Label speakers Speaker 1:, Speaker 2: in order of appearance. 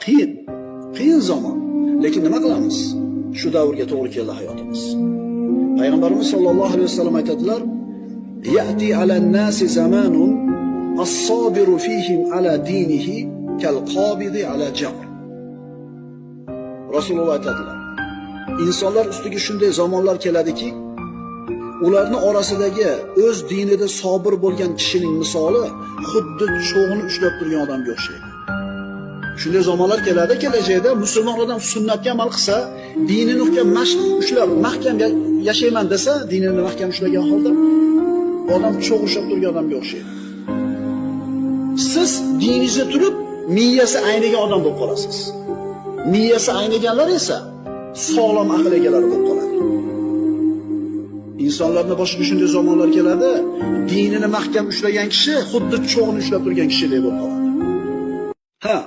Speaker 1: Qiyin. Qiyin zamon. Lekin nima qilamiz? Shu davrga to'g'ri keldi hayotimiz. Payg'ambarimiz sollallohu alayhi vasallam aytadilar: "Ya'ti alan-nasi zamanun as-sabiru fihim ala dinihi kal-qabidi ala jamr." Rasululloh aytadilar: insonlar ustiga shunday zamonlar keladiki, ularning orasidagi o'z dinida sobir bo'lgan kishining misoli xuddi cho'g'ni ushlab turgan odamga o'xshaydi. Shunday zamonlar keladi, kelajakda musulmon odam sunnatga amal qilsa, dinini mahkam ushlab, mahkam yashayman desa, dinini mahkam ushlagan holda odam cho'g' ushlab turgan odamga o'xshaydi. Siz diningizda turib, miyasi aynigan odam bo'lib qolasiz. Miyasi ayniganlar esa sog'lom aql egalari bo'lib qoladi. Insonlarning boshiga shunday zamonlar keladi, dinini mahkam ushlagan kishi xuddi cho'g'ni ushlab turgan kishidek bo'lib qoladi. Ha.